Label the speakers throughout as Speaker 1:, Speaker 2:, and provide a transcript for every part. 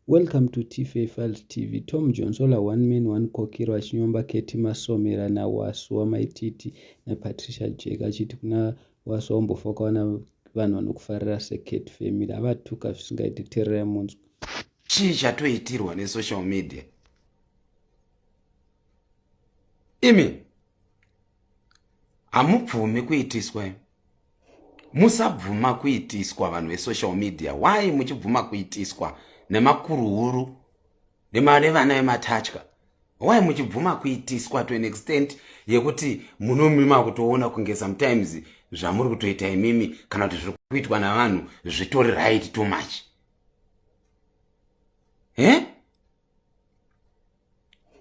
Speaker 1: Welcome to TFA Files TV. Tom Jonsola one man one kokiro achinyomba Ketty Masomera naWasu waMaititi naPatricia Jack achiti kuna Wasu waumbofa wakawana vanhu vanokufarira seKetty family avatuka zvisingaiti tererai munzwa.
Speaker 2: Chii chatoitirwa nesocial media imi hamubvumi kuitiswa imi musabvuma kuitiswa vanhu vesocial media why muchibvuma kuitiswa nemakuruhuru nevana vematatya why muchibvuma kuitiswa to an extent yekuti munomima kutoona kunge sometimes zvamuri kutoita imimi kana kuti zviri kuitwa navanhu zvitori right too much eh?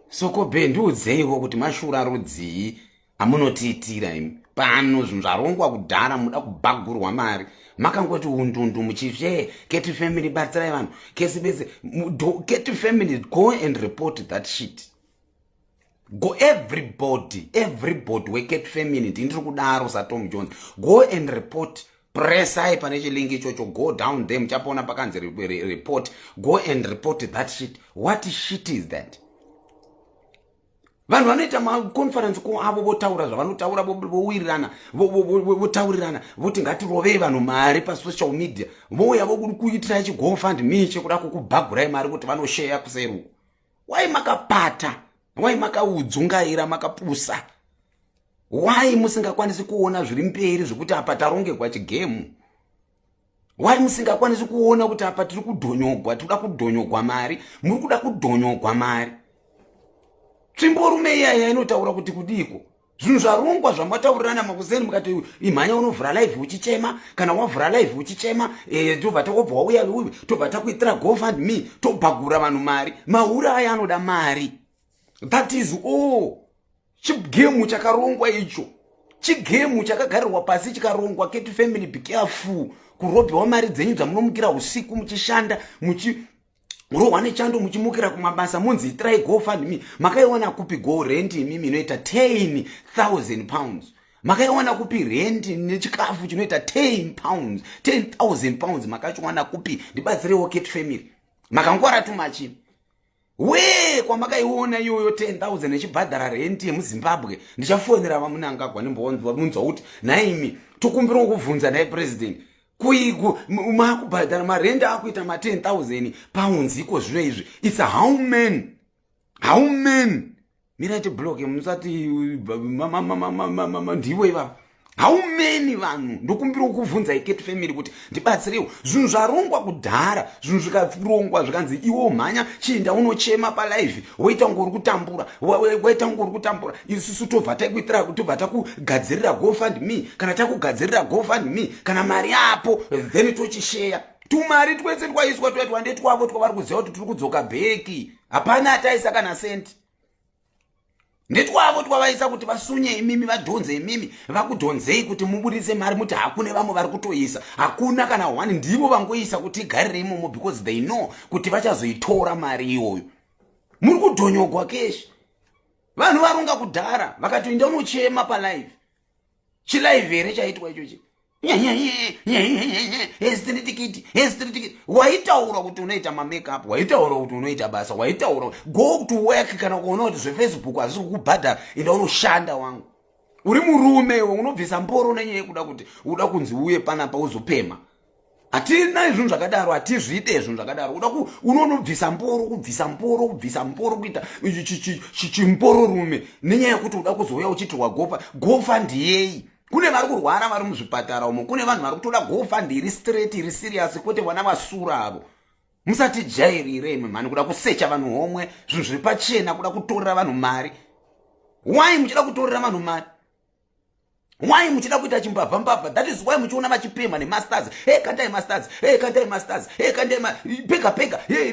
Speaker 2: Soko be ndiudzeiwo kuti mashura rudzii amunotiitira imi pano zvinhu zvarongwa kudhara muda kubhagurwa mari makangoti undundu muchizve keti family batsirai vanhu kesi bese keti family go and report that shit go everybody everybody weket family ndindiri kudaro satom jones go and report pressai pane chilingi ichocho go down there muchapoona pakanzi report go and report that shit what shit is that vanhu vanoita maconference ko avo votaura zvavanotaura vowirirana votaurirana voti ngatirovei vanhu mari pasocial media vouya vokuitirai chigofund me chekuda kukubhagurai mari kuti vanosheya kuseruko wai makapata wai makaudzungaira makapusa why musingakwanisi kuona zviri mberi zvekuti apa tarongegwa chigemu why musingakwanisi kuona kuti apa tiri kudhonyogwa tiri kuda kudhonyogwa mari muri kuda kudhonyogwa mari tsvimborume iyaya inotaura kuti kudiiko zvinhu zvarongwa zvamataurirana makuseni mukati imhanya unovhura live uchichema kana wavhura live uchichema eh, tobva takobva wauya tobva takuitira gofund me tobhagura vanhu mari mahure aya anoda mari that is all chigemu chakarongwa icho chigemu chakagarirwa pasi chikarongwa keti family be careful kurobhewa mari dzenyu dzamunomukira usiku muchishanda muchi rohwa nechando muchimukira kumabasa monzi itirai go fund me makaiwana kupi go rent imimi inoita 10000 pounds makaiwana kupi rent nechikafu chinoita 10 pounds 10000 pounds makachiwana kupi ndibatsirewo cat family makangwara tumachi wee kwamakaiona iyoyo 10000 ichibhadhara rent yemuzimbabwe ndichafonera vamunangagwa ndimbonzwa kuti nhaimi tokumbirawo kubvunza nhai president kuiku makubhadhara marende akuita ma 10000 pounds iko zvino izvi its how man how man mirai tibloke musati ndivo ivava how many vanhu ndokumbira kukubvunza iket family kuti ndibatsirewo zvinhu zvarongwa kudhara zvinhu zvikarongwa zvikanzi iwo mhanya chiinda unochema palive woita kunge uri kutambura waita kunge uri kutambura isusu tobva takuitira tobva takugadzirira gofund me kana takugadzirira gofund me kana mari yapo then tochisheya tumari twese twaiswa tuya twande twavo twavari kuziva kuti tiri kudzoka bheki hapana ataisa kana senti ndetwavo twavaisa kuti vasunye imimi vadhonze imimi vakudhonzei kuti muburitse mari muti hakune vamwe vari kutoisa hakuna kana one ndivo vangoisa kuti igarire imomo because they know kuti vachazoitora mari iyoyo muri kudhonyogwa keshi vanhu varunga kudhara vakati inda unochema palive chilive here chaitwa ichochi hezitiritikiti hezitiritikiti waitaura kuti unoita mamakeup waitaura kuti unoita basa waitaura go to work kana kuona kuti zvefacebook hazvisi kukubhadhara inda unoshanda wangu uri murume iwe unobvisa mboro nenyaya yekuda kuti uda kunzi uye panapa uzopema hatina zvinhu zvakadaro hatizvide zvinhu zvakadaro uda unonobvisa mboro kubvisa mboro kubvisa mboro kuita chimbororume nenyaya yekuti uda kuzouya uchitirwa gofa gofa ndiyei kune vari kurwara vari muzvipatara umo kune vanhu vari kutoda gofa ndiri straight iri serious kwete vana vasura avo musatijairire imi mhani kuda kusecha vanhu homwe zvinhu zviri pachena kuda kutorera vanhu mari why muchida kutorera vanhu mari why muchida kuita chimbavha mbavha that is why muchiona vachipemha nemasters hey kandai masters hey kandai masters hey kandai ma pega pega hey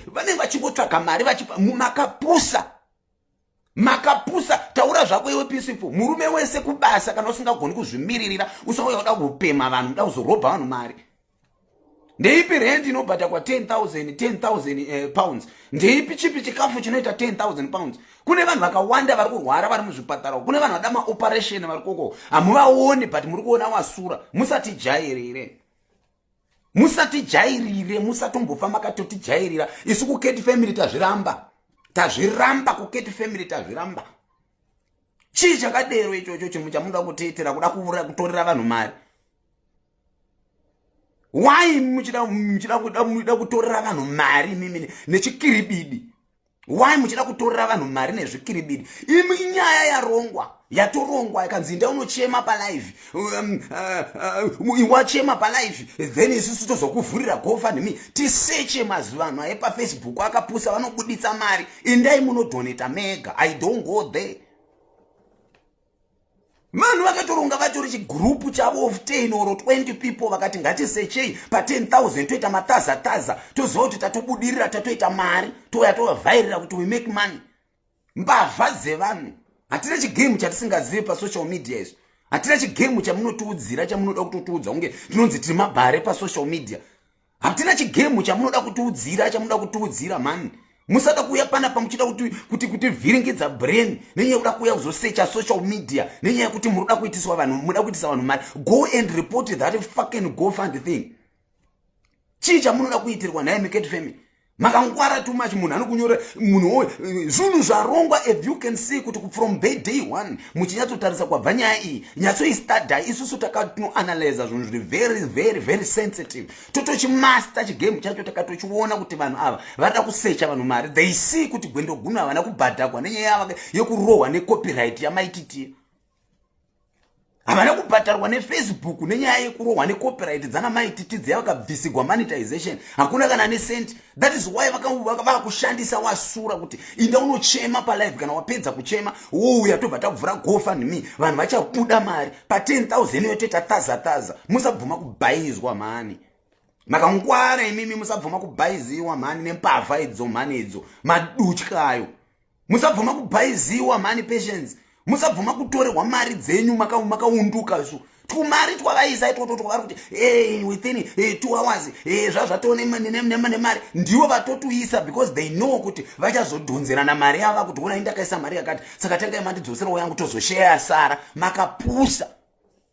Speaker 2: vanenge vachingotsvaga mari vachipa makapusa makapusa taura zvako iwe peaceful murume wese kubasa kana usingagoni kuzvimiririra usauya uda kupema vanhu uda kuzorobha vanhu mari ndeipi rent inobhadhakwa 10000 10000 eh, pounds ndeipi chipi chikafu chinoita 10000 pounds kune vanhu vakawanda vari kurwara vari muzvipatara kune vanhu vada maoperation vari koko hamuvaoni but muri kuona wasura musatijairire. Musatijairire, musatombofa makatotijairira. Isu kuCat Family tazviramba, tazviramba. KuCat Family tazviramba. Chii chakadero ichocho chinhu chamunoda kutiitira, kuda kutorera vanhu mari? Why muchida kutorera vanhu mari mimi nechikiribidi? Why muchida kutorera vanhu mari nezvikiribidi imi? Nyaya yarongwa, yatorongwa, ikanzi inda unochema palive. Wachema palive, then isusu tozokuvhurira GoFundMe, tiseche mazuvanhu aye paFacebook akapusa, vanobuditsa mari. Indai munodonata mega. I don't go there. Vanhu vakatoronga, vatori chigroup chavo of 10 or 20 people, vakati ngatisechei pa10 000, toita mataza taza, toziva kuti tatobudirira, tatoita mari, touya tovavhairira kuti we make money. Mbavha dzevanhu. Hatina chigame chatisingazivi pasocial media izvo. Hatina chigame chamunotiudzira, chamunoda kutotiudza kunge tinonzi tiri mabhare pasocial media. Hatina chigame chamunoda kutiudzira, chamunoda kutiudzira mani. Musada kuuya panapa muchida kutivhiringidza brain nenyaya yekuda kuuya kuzosecha social media, nenyaya yekuti munoda kuitiswa vanhu, muda kuitisa vanhu mari. Go and report that fucking GoFund thing. Chii chamunoda kuitirwa naye, muCat Family? Makangwara too much. Munhu anokunyora munhu, zvinhu zvarongwa. If you can see kuti from day one muchinyatsotarisa kwabva nyaya iyi, nyatsoistadha. Isusu takatinoanalyza zvinhu zviri very, very, very sensitive, totochimaster chigame chacho. Takatochiona kuti vanhu ava vada kusecha vanhu mari. They see kuti Gwendo Guno havana kubhadhagwa nenyaya yava yekurohwa necopyright yamaititiya. Havana kubhadharwa neFacebook nenyaya yekurohwa necopyright dzana maititi dziya, vakabvisigwa monetization, hakuna kana necent. That is why vakakushandisa wasura kuti inda unochema palive. Kana wapedza kuchema, wouya, tobva tabvura GoFundMe, vanhu vachabuda mari pa10 000 yotoita taza taza. Musabvuma kubhaizwa mhani. Makangwara imimi, musabvuma kubhaiziwa mhani nembavha idzo mhani, idzo madutya ayo. Musabvuma kubhaiziwa mhani. Patience, musabvuma kutorerwa mari dzenyu makaunduka su. Tumari twavaisa itwotwo twavari kuti within 2 hours zvazvatoo nemari, ndivo vatotuisa because they know kuti vachazodhonzerana mari yava kuti onai, ndakaisa mari yakati, saka tangai mandidzoserawo yangu, tozosheya sara. Makapusa.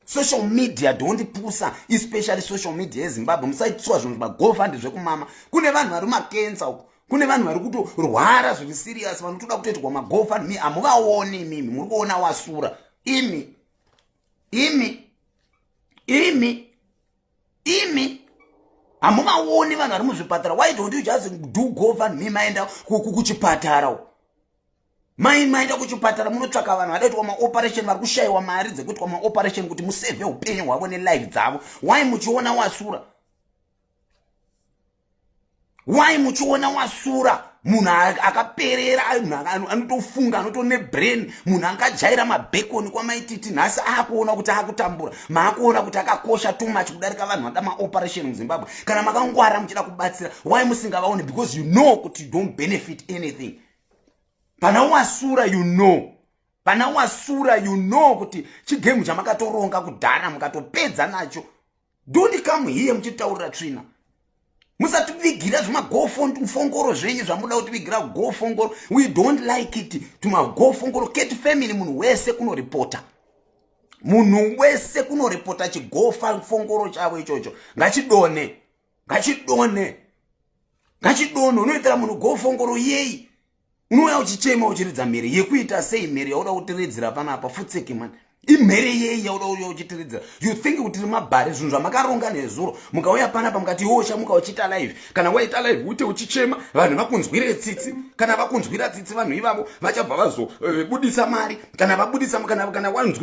Speaker 2: Social media don't pusa, especially social media yeZimbabwe. Musaitiswa zvinhu zvaGoFund zvekumama. Kune vanhu vari makensa uko, kune vanhu vari kutorwara zviri serious, vanotoda kutoitwa maGoFund me. Hamuvaoni imimi, muri kuona wasura imi, imi, imi, imi. Hamuvaoni vanhu vari muzvipatara. Why don't you just do GoFund me? Maenda kuchipatara, mai, maenda kuchipatara, munotsvaka vanhu vadaitwa maoperation, vari kushayiwa mari dzekuitwa maoperation, kuti musevhe upenyu hwavo nelife dzavo. Why muchiona wasura? Why muchiona wasura, munhu akaperera, munhu anotofunga, anotone brain, munhu angajaira mabhekoni kwamaititi, nhasi aakuona kuti akutambura, maakuona kuti akakosha too much kudarika vanhu vada maoperation muZimbabwe? Kana makangwara muchida kubatsira, why musingavaoni? Because you know kuti you don't benefit anything pana wasura. You know, pana wasura, you know kuti chigame chamakatoronga kudhara, mukatopedza nacho. Don't come here muchitaurira tsvina. Musativigira zvimagofongoro zvenyu zvamuda kutivigira gofongoro. We don't like it, tumagofongoro. Cat Family, munhu wese kunoripota, munhu wese kunoripota chigofongoro chavo ichocho. Ngachidone, ngachidone, ngachidone. Unoitira munhu gofongoro yei? Unouya uchichema, uchiridza mhere yekuita sei? Mhere yauda kutiridzira panapa, futseki mani, imhere yei yauda uya uchitiridzira? You think kuti tiri mabhari? Zvinhu zvamakaronga nezuro, mukauya panapa mukati iwo uchamuka uchiita live. Kana waita live, uite uchichema, vanhu vakunzwire tsitsi. Kana vakunzwira tsitsi, vanhu ivavo vachabva vazobudisa mari. Kana vabudisa, kana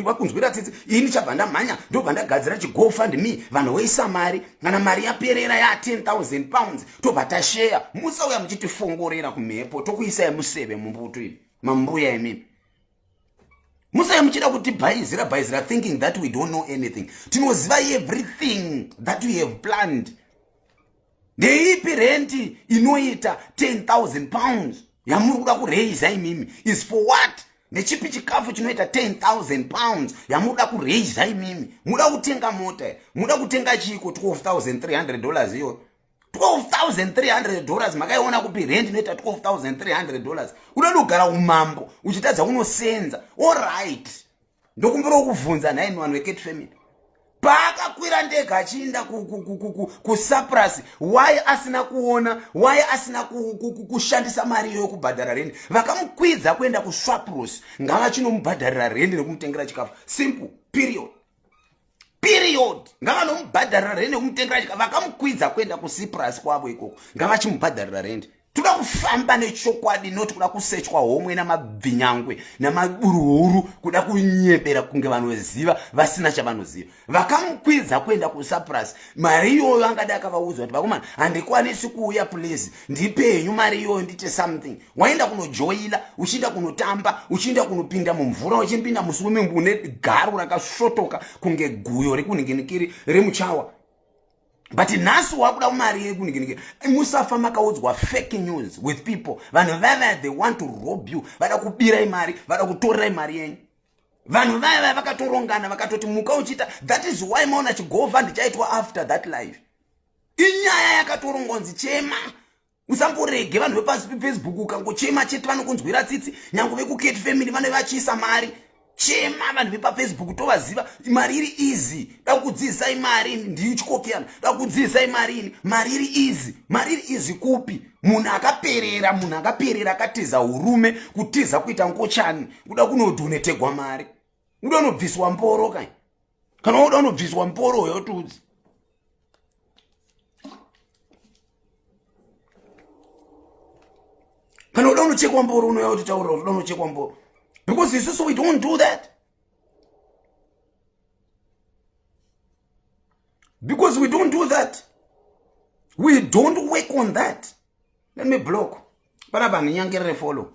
Speaker 2: vakunzwira tsitsi, ini ndichabva ndamhanya, ndobva ndagadzira chiGoFund Me, vanhu voisa mari. Kana mari yaperera ya10 000 pounds, tobva tasheya. Musauya muchitifongorera kumhepo, tokuisai museve mumbutu imi, mambuya imimi. Musai muchida kutibhaizira bhaizira, thinking that we don't know anything. Tinoziva everything that we have planned. Ndeipi renti inoita 10 000 pounds yamuri kuda kureisa imimi? Is for what? Ndechipi chikafu chinoita 10 000 pounds yamuda kureisa imimi? Muda kutenga mota? Muda kutenga chiko? $12,300 iyoyo, $12,300 makaiona kupi? Rent inoita $12,300? Unoda kugara umambo uchitadza kunosenza? Allright, ndokumbirawo kuvhunza nhaimi vanhu veCat Family. Paakakwira ndege achiinda kuSyprus, why asina kuona, why asina kushandisa mari iyoyo kubhadhara rendi? Vakamukwidza kuenda kuSyprus, ngavachinomubhadharira rendi nekumutengera chikafu. Simple, period, period. Ngavanomubhadharira rendi nekumutengera chikafu. Vakamukwidza kuenda kuCyprus kwavo ikoko, ngavachimubhadharira rendi. Toda kufamba nechokwadi, noti kuda kusechwa homwe namabvinyangwe namaburuhuru, kuda kunyebera kunge vanoziva vasina chavanoziva. Vakamukwidza kuenda kuSyprus, mari iyoyo angadi akavaudza kuti, "Vakomana, handikwanisi kuuya, please ndipenyu mari iyoyo ndite something." Waenda kunojoila, uchienda kunotamba, uchienda kunopinda mumvura, uchipinda muswimming une garo rakasvotoka kunge guyo rekunhinginikiri remuchawa, but nhasi wakuda mari yekunikiniki. Musafa makaudzwa fake news with people. Vanhu vava, they want to rob you, vada kubirai mari, vada kutorerai mari yenyu. Vanhu vaya vaya vakatorongana, vakatoti muka uchiita. That is why maona chigovha ndichaitwa after that life. Inyaya yakatorongonzi chema, usamborege vanhu vepasi peFacebook. Ukangochema chete vanokunzwira tsitsi, nyange vekuCat Family vanove vachiisa mari. Chema, vanhu vepaFacebook tovaziva. Mari iri easy. Da kudzidzisai mari ndichikokeyana, da kudzidzisai mari ini. Mari iri easy, mari iri easy kupi? Munhu akaperera, munhu akaperera, akatiza urume, kutiza kuita ngochani, kuda kunodonetegwa mari, uda unobviswa mboro kai. Kana uda unobviswa mboro yotudzi. Kana uda unochekwa mboro, unouya utitaurira kuti uda unochekwa mboro, because isusu we don't do that, because we don't do that, we don't work on that. Let me block panapa, handinyangerere follow,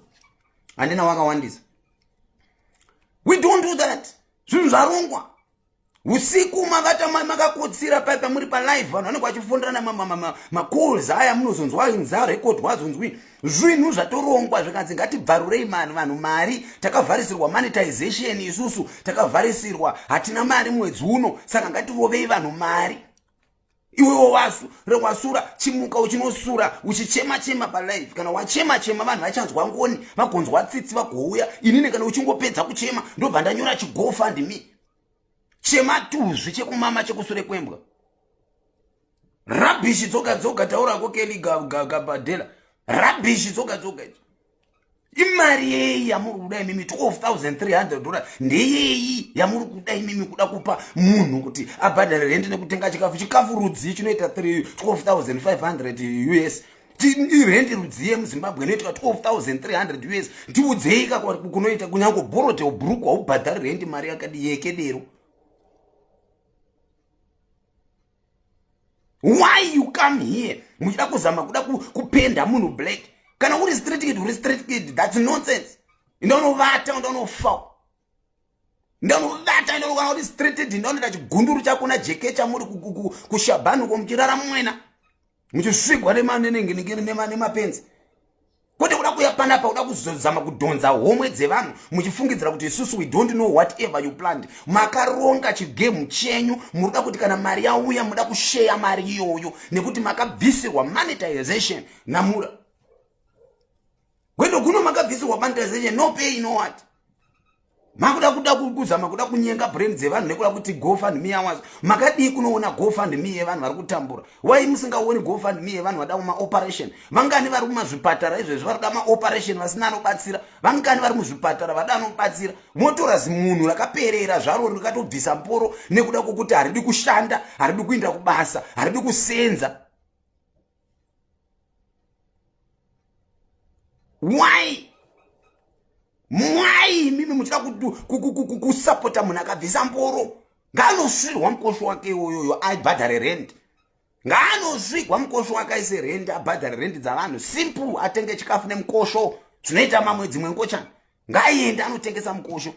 Speaker 2: handina wakawandisa. We don't do that. Zvinhu zvarongwa usiku, mavata makakotsira pai pamuri palive, vanhu vanenge vachifonderana macalls aya, munozonzwa nzarekodwa, azonzwi. Zvinhu zvatorongwa, zvikanzi ngatibvarurei mani vanhu mari. Takavharisirwa monetization isusu, takavharisirwa, hatina mari mwedzi uno, saka ngatirovei vanhu mari. Iwewo wasu wasura, chimuka uchinosura uchichema chema palive. Kana wachema chema, vanhu vachanzwa ngoni, vagonzwa tsitsi, vagouya. Inini kana uchingopedza kuchema, ndobva ndanyora chiGoFundMe chematuzvi, chekumama, chekusure kwembwa, rubbish dzoga dzoga. Taurako Keli Gabadhela, rubbish dzoga dzoga idzo. Imari yei yamuri kuda imimi? $12,300 ndeyei yamuri kuda imimi, kuda kupa munhu kuti abhadhare rendi nekutenga chikafu? Chikafu rudzii chinoita 12,500 US? Irendi rudzii yemuZimbabwe inoitwa 12,300 US? Ndiudzei ka kunoita. Kunyange Borrowdale Brooke haubhadhari rendi mari yakadi yekedero. Why you come here muchida kuzama kuda kupenda munhu black? Kana uri street kid, uri street kid. That's nonsense. Ndaunovata, ndaunofa, ndaunovata. Kana uri street kid, ndaunoita chigunduru chako najeke chamuri kushabhani uko, muchirara mwena, muchisvigwa nemapenzi, kwete kuda kuya panapa kuda kuzozama kudhonza homwe dzevanhu, muchifungidzira kuti isusu we don't know whatever you planned. Makaronga chigame chenyu, munoda kuti kana mari yauya, muda kusheya mari iyoyo nekuti makabvisirwa monetization namura gwendo guno. Makabvisirwa monetization, no pay, no what. Makuda kuda kuzama kuda kunyenga brain dzevanhu nekuda kuti GoFundMe yawazo. Makadii kunoona GoFundMe yevanhu vari kutambura? Wai musingaoni GoFundMe yevanhu vada kumaoperation? Vangani vari mumazvipatara izvezvi vari kuda maoperation vasina anobatsira? Vangani vari muzvipatara vada anobatsira? Motora zimunhu rakaperera zvaro, rikatobvisa mboro nekuda kwokuti haridi kushanda, haridi kuinda kubasa, haridi kusenza. Why, mwai imimi muchida kusapota munhu akabvisa mboro? Ngaanosvirwa mukosho wake iwoyoyo, abhadhare rent. Ngaanosvigwa mukosho wake, aise rent, abhadhare rendi dzavanhu. Simple. Atenge chikafu nemukosho zvinoita mamwe dzimwe ngochani. Ngaaende anotengesa mukosho.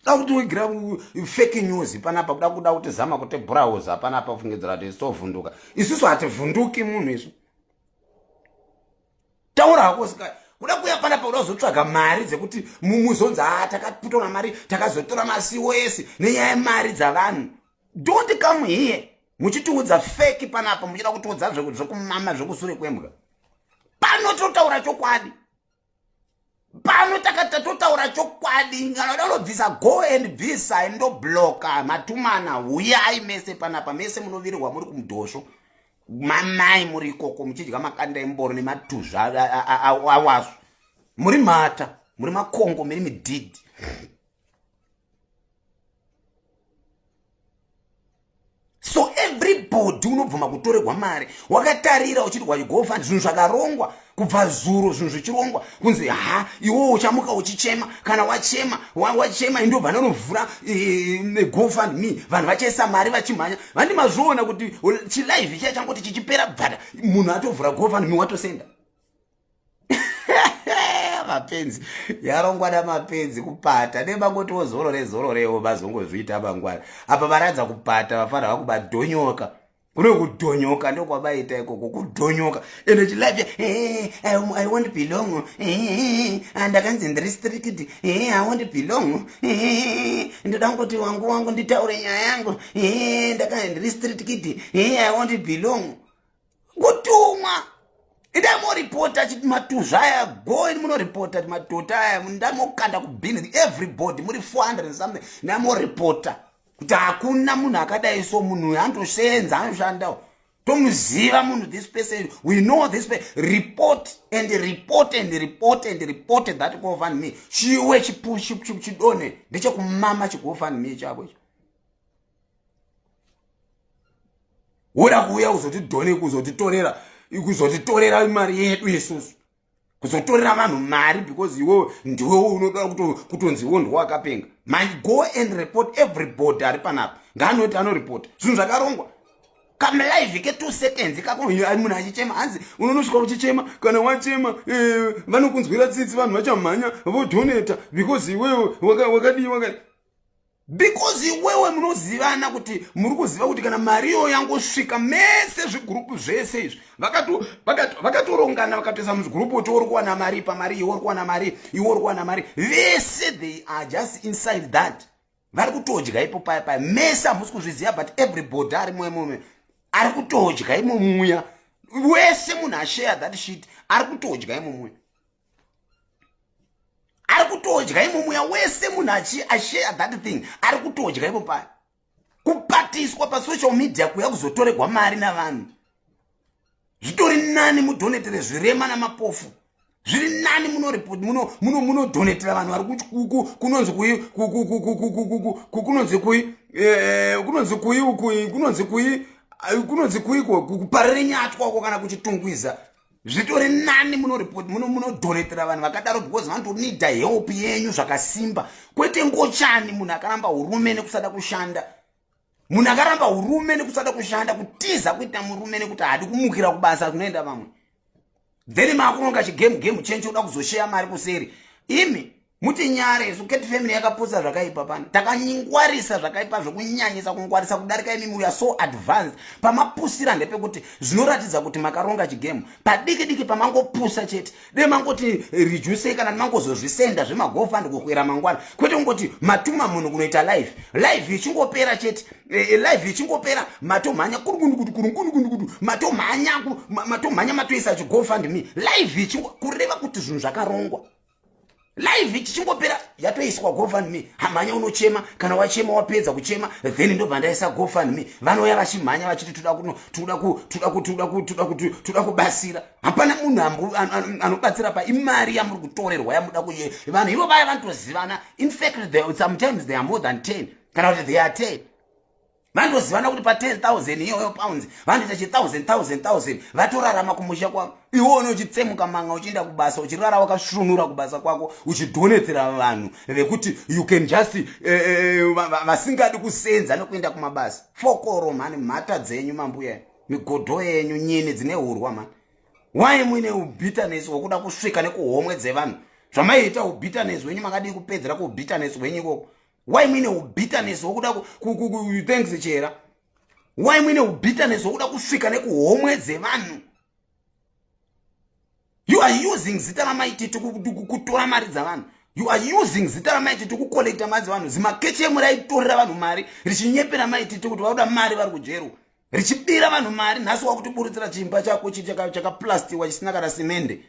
Speaker 2: Da kuti wigira fake news panapa, kuda kuti zama kuti browser panapa, kufungidzira kuti tovhunduka. Isusu hativhunduki munhu isu. Taura hako sika kuda kuya panapa kuda kuzotsvaga mari dzekuti muzonzi, "A, takatora mari, takazotora maCOS nenyaya yemari dzavanhu." Don't come here muchitiudza fake panapa, muchida kutiudza zvekumama, zvekusure kwembwa. Pano totaura chokwadi. Pano takatatotaura chokwadi, kana uda unobvisa, go and bvisa, ndobloka matumana. Huyai mese panapa, mese munovirirwa muri kumudhosvo mamai, muri ikoko muchidya makanda emboro nematuzva awasu, muri mhata, muri makongo, muri midhidhi. So everybody unobvuma kutorerwa mari wakatarira uchiti waigofund. Zvinhu zvakarongwa kubva zuro, zvinhu zvichirongwa kunzi ha, iwowo uchamuka uchichema. Kana wachema, wachema, indobva nanovhura GoFund Me, vanhu vachaisa mari vachimhanya. Vandi mazviona kuti chilive chiya changoti chichipera, bvata munhu atovhura GoFund Me, watosenda. Mapenzi, yarongwa namapenzi kupata nemangotiwo zorore zororewo, mazongozviita mangwana. Apa varadza kupata, vafana vakubadhonyoka. Kune kudhonyoka ndokwavaita ikoko, kudhonyoka. Ende chilive, eh, I won't belong, eh, ndakanzi ndiri strict, eh, I won't belong, ndoda kungoti wangu wangu nditaure nyaya yangu, ndakanzi ndiri street kid, I won't belong. Kutumwa, indamoripota matuzva aya. Go munoripota matota aya, ndamokanda kubhini. Everybody muri 400 and something, ndamoripota kuti hakuna munhu akadai. So munhu andosenza, anoshandawo, tomuziva munhu. This person, we know this person. Report and report and report and report that GoFund Me. Chiwe chidone ndechekumama chiGoFund Me chako icho. Woda kuuya kuzotidhone, kuzotitorera mari yedu isusu, kuzotorera vanhu mari, because iwewe ndiwe unoda kutonzi iwe ndiwe wakapenga. My, go and report. Everybody ari panapa ngaanoti anoripota zvinhu zvakarongwa. Kamlive ke2 seconds kako, munhu achichema, hanzi unonosvika uchichema. Kana wachema, vanokunzwira tsitsi, vanhu vachamhanya vodonata because iwewe wakadii wakadii, because iwewe munozivana kuti muri kuziva kuti kana mari iyoyo yangosvika, mese zvigurupu zvese izvi vakatorongana, vakatoisa muzvigurupu kuti uri kuwana mari pamari, iwe uri kuwana mari, iwe uri kuwana mari. Vese they are just inside that, vari kutodya ipo paya paya. Mese hamusi kuzviziva, but everybody ari moimome ari kutodya imomuya. Wese munhu ashare that shit ari kutodya imomuya, ari kutodya imomuya. Wese munhu ashare that thing ari kutodya imo paya. Kupatiswa pasocial media kuya kuzotoregwa mari navanhu, zvitori nani mudhonetere zvirema namapofu. Zviri nani munodhonetera vanhu vari kunonzi kui, kunonzi kui, kunonzi kui, kunonzi kui, kunonzi kui, kuparire nyatwa uko kana kuchitungwiza. Zvitori nani munodhonetera vanhu vakadaro because vanotonida help yenyu zvakasimba, kwete ngochani. Munhu akaramba urume nekusada kushanda, munhu akaramba urume nekusada kushanda, kutiza kuita murume nekuti haadi kumukira kubasa kunoenda vamwe, then maakuronga chigame game chenchi, uda kuzosheya mari kuseri. Imi mutinyare isu. Cat Family yakapusa zvakaipa pano, takanyingwarisa zvakaipa zvokunyanyisa, kungwarisa kudarika imimi. We are so advanced. Pamapusira ndepekuti zvinoratidza kuti makaronga chigame padiki diki. Pamangopusa chete, de mangoti reduce kana mangozozvisenda zvemaGoFund kukwera mangwana, kwete kungoti matuma munhu kunoita live. Live ichingopera chete, live ichingopera, matomhanya kurukundukutu kurunkundukundukutu, matomhanya, matomhanya, matoisa chiGoFund Me. Live ichingo, kureva kuti zvinhu zvakarongwa. Live ichichingopera, yatoiswa GoFund Me. Hamhanya unochema. Kana wachema, wapedza kuchema, then ndobva ndaisa GoFund Me. Vanouya vachimhanya vachiti toda kubatsira. Hapana munhu anobatsira pa imari yamuri kutorerwa yamuda kuye. Vanhu ivo vaya vanotozivana. In fact, sometimes they are more than 10, kana kuti they are 10. Vanotozivana kuti pa10 000 iyoyo pounds vanoita chi 1000 1000 1000, vatorarama kumusha kwavo. Iwe uchitsemuka manga uchienda kubasa, uchirara wakasvunura kubasa kwako, uchidhonetera vanhu vekuti you can just vasingadi kusenza nekuenda kumabasa. Fokoro mhani, mhata dzenyu mambuya, migodho yenyu, nyini dzine urwa mhani. Why muine ubitterness hwokuda kusvika nekuhomwe dzevanhu? Zvamaiita ubitterness hwenyu, makadii kupedzera kubitterness hwenyu ikoko? Why muine ubitterness hwokuda? Thanks chera. Why muine ubitterness hwokuda kusvika nekuhomwe dzevanhu? You are using zita ramaititi kutora mari dzavanhu. You are using zita ramaititi kukolekta mari dzevanhu. Zimakechemu raitorera vanhu mari, richinyepera maititi kuti vakuda mari, vari kujerwa, richibira vanhu mari. Nhasi wakutiburutsira chimba chako chakaplastiwa chisina kana simende.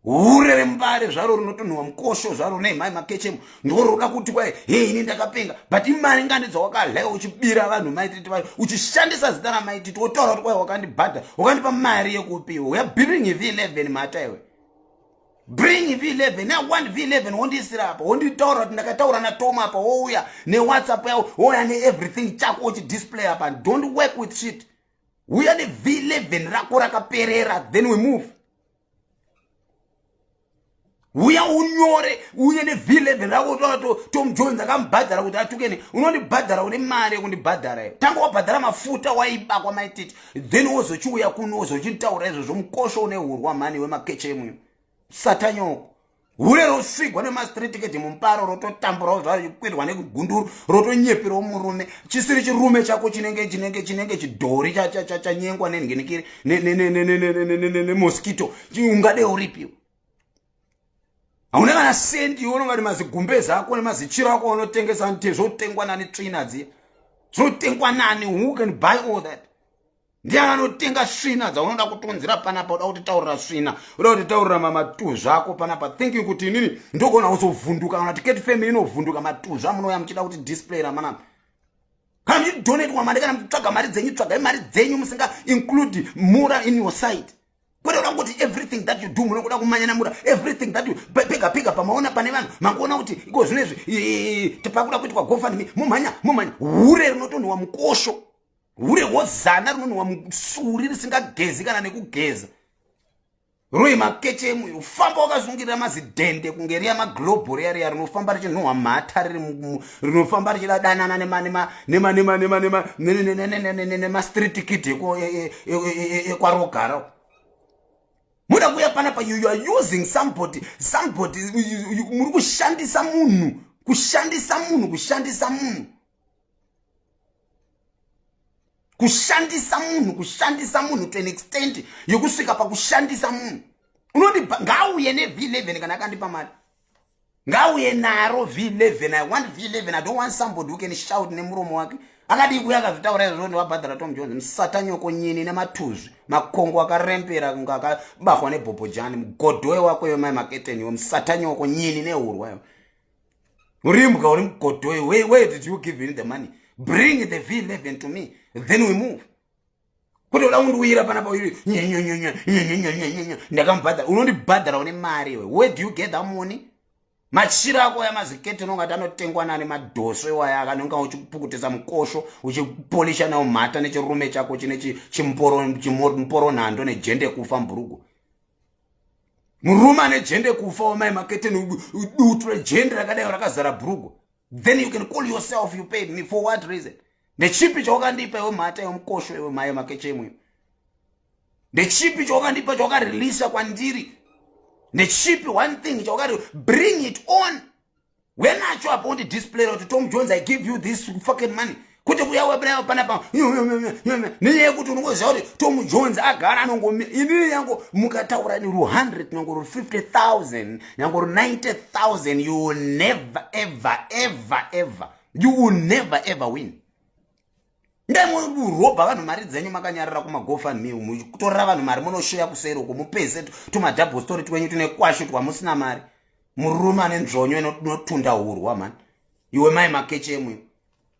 Speaker 2: Hure reMbare zvaro rinotonhuwa mukosho zvaro nemhai makechemo ndoroda kuti kwai hei ini ndakapenga, but imari ngani dzawakadya uchibira vanhu maititi vacho uchishandisa zita ramaititi wotaura kuti kwai wakandibhadha wakandipa mari yekupiwa. We are bring V11 mhata iwe. Bring V11. I want V11. Wondiisira apa, wonditaura kuti ndakataura naTom apa, wouya newhatsapp yawo, wouya neeverything chako uchidisplay apa. Don't work with shit. Uya neV11 rako rakaperera, then we move. Uya unyore, uye neV11 rako. Tom Jones akamubhadhara kuti atukene. Unondibhadhara, une mari yekundibhadhara iyo? Tanga wabhadhara mafuta waiba kwamaititi, then wozochiuya kuno wozochitaura izvozvo. Mukosho une hurwa mhani wemakechemwe, satanyoko. Hure rosvigwa nemastreet kid mumuparo, rototamburawo zvaro, chikwirwa nekugunduru, rotonyeperawo murume chisiri chirume chako chinenge chidhori chanyengwa nenhenekere nemosquito. Ungade uripiwe? Hauna kana sendi iwe. Unongati mazigumbezi ako nemazichiro ako unotengesa nte zvotengwa nani? Tsvina dziya zvotengwa nani? Who can buy all that? Ndiani anotenga svina dzaunoda kutonzera panapa? Uda kutitaurira svina, uda kutitaurira matuzva ako panapa. Thank you kuti inini ndogona kuzovhunduka kana kuti Cat Family inovhunduka. Matuzva munouya muchida kuti displayra manapa. Kana muchidonatwa mari, kana muchitsvaga mari dzenyu, tsvagai mari dzenyu musinga include Mura in your side, kwete kuda kuti everything that you do munokuda kumanya namura. Everything that you pega pega pamaona pane vanhu mangoona kuti iko zvinezvi pakuda kuitwa GoFundMe, mumhanya mumhanya. Hure rinotonhuwa mukosho, hure hwozana rinonhuwa musuri risingagezi kana nekugeza. Roi makechemu, ufamba wakasungirira mazidhende kunge riya maglobho riya riya rinofamba richinhuhwa mhata, riri rinofamba richidadanana nemastreet kid ekwarogara. Muda kuuya panapa, you are using somebody. Muri kushandisa munhu, kushandisa munhu, kushandisa munhu, kushandisa munhu, kushandisa munhu to an extent yekusvika pakushandisa munhu. Unoti ngauye neV11. Kana akandipa mari, ngauye naro V11. I want V11. I don't want somebody who can shout nemuromo wake. Akadii kuya akazvitaura izvozvo ndiwabhadhara Tom Jones? Musatanyoko nyini nematuzvi, makongo akarembera kunge akabahwa nebhobhojani. Mugodhowe wako iwe, mai maketeni iwe, musatanyoko nyini nehurwa iwe, urimbwa, uri mugodhowe. Where did you give him the money? Bring the V11 to me, then we move. Kuti uda kundiuyira panapa, ndakamubhadhara. Unondibhadhara une mari iwe? Where do you get that money? Machira ako aya maziketi unongati anotengwa nani? Madhoso iwaya akanonga uchipukutisa mukosho, uchipolisha nawo mhata nechirume chako chine chimporonhando nejende kufa mubhurugu. Murume ane jende kufa wamai maketeni, dutu rejende rakadai rakazara bhurugu, then you can call yourself you paid me. For what reason? Ndechipi chawakandipa iwe mhata yomukosho iwe, mai makechemwe? Ndechipi chawakandipa, chawakareleasa kwandiri? Ndechipi one thing chawakari? Bring it on wenacho apo, undidisplay kuti Tom Jones, I give you this fucking money. Kuti kuya panapa nenyaya yekuti unongoziva kuti Tom Jones agara anongomi. Inini yangu mukataura ni ru100, nyango ru50 000, nyango ru90 000, you will never ever ever ever, you will never ever win. Ndemurobha vanhu mari dzenyu makanyarara kumaGoFundMe, muchitorera vanhu mari, munosheya kuseri uko, mupese tumadouble story twenyu tune kwashu twamusina mari. Murume ane nzvonyo inotunda hurwa mani iwe, mai makechemwe.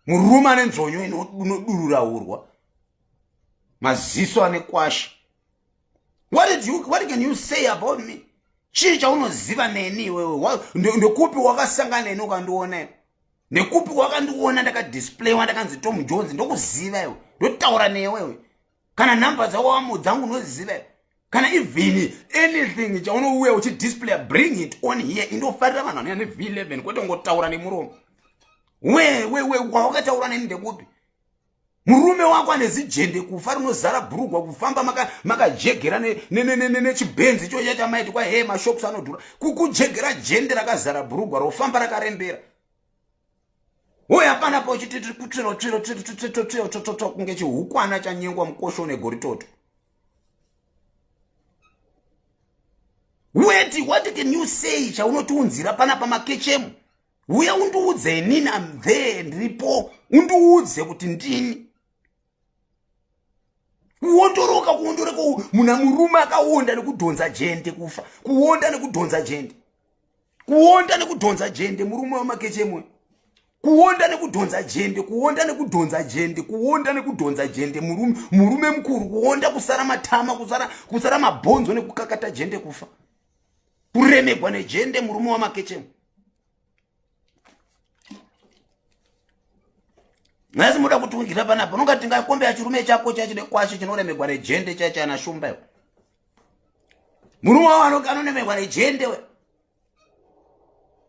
Speaker 2: Murume ane nzvonyo inodurura hurwa, maziso ane kwashi. What can you say about me? Chii chaunoziva neni iwewe? Ndekupi wakasangana neni ukandiona iwe? Ndekupi wakandiona ndakadisplayiwa ndakanzi Tom Jones? Ndokuziva iwe? Ndotaura newewe? Kana nhamba dzako dzangu unoziva iwe? Kana even anything chaunouya uchidisplaya, bring it on here. Indofarira vanhu vanoya neV11, kwete kungotaura nemuromo. We wawakataura neni ndekupi? Murume wako ane zijende kufa rinozara bhurugwa, kufamba makajegera nechibhenzi ichocho chamaiti kwa he mashops anodhura, kujegera jende rakazara bhurugwa rofamba rakarembera. Uya panapo uchiti kutsviro tsviro tsviro tsviro tsviro tsviro kunge chihukwana chanyengwa mukosho negoritoto. Weti, what can you say chaunotiunzira panapa makechemu? Uya undiudze inini, am there, ndiripo. Undiudze kuti ndini. Kuondoroka, kuondoreka, muna murume akaonda nekudhonza jende kufa. Kuonda nekudhonza jende. Kuonda nekudhonza jende murume wamakechemwe. Kuonda nekudhonza jende, kuonda nekudhonza jende, kuonda nekudhonza jende murume, murume mukuru kuonda kusara matama, kusara kusara mabhonzo nekukakata jende kufa. Kuremegwa nejende murume wamakechemwe. Nhasi muda kutiungira panapa unonga tingakombe achirume chako chachine kwashe chinoremegwa nejende chacho ana shumba iwe. Murume wavo anonemegwa nejende we.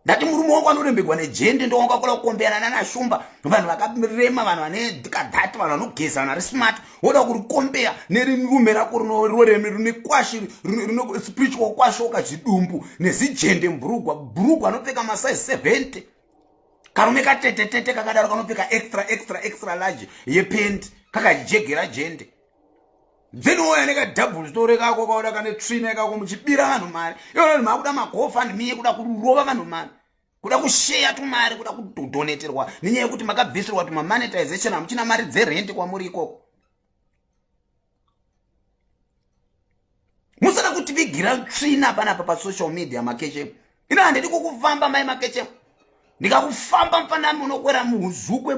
Speaker 2: Ndati murume wangu anorembegwa nejende ndowanga kuda kukombeyana nana shumba vanhu vakarema vanhu vane kadhati vanhu vanogeza vanhu vari smart woda kurikombeya nerume rako rinoreme rine kwashi rine spiritual kwashoka zidumbu nezijende mburugwa bhurugwa anopfeka masize 70 karume katetetete kakadaro kanopfeka extra extra extra large yependi kakajegera jende then wouya nekadouble story kako kauda kane tsvina ikako muchibira vanhu mari ivo vanhu makuda magofund me kuda kurova vanhu mari kuda kusheya tumari kuda kudoneterwa nenyaya yekuti makabvisirwa tumamonetization hamuchina mari dzerenti kwamuri ikoko musada kutivigira tsvina panapa pasocial media makechemo ino handidi kukufamba mai makechemo ndikakufamba mufanami unokwera muhuzukwe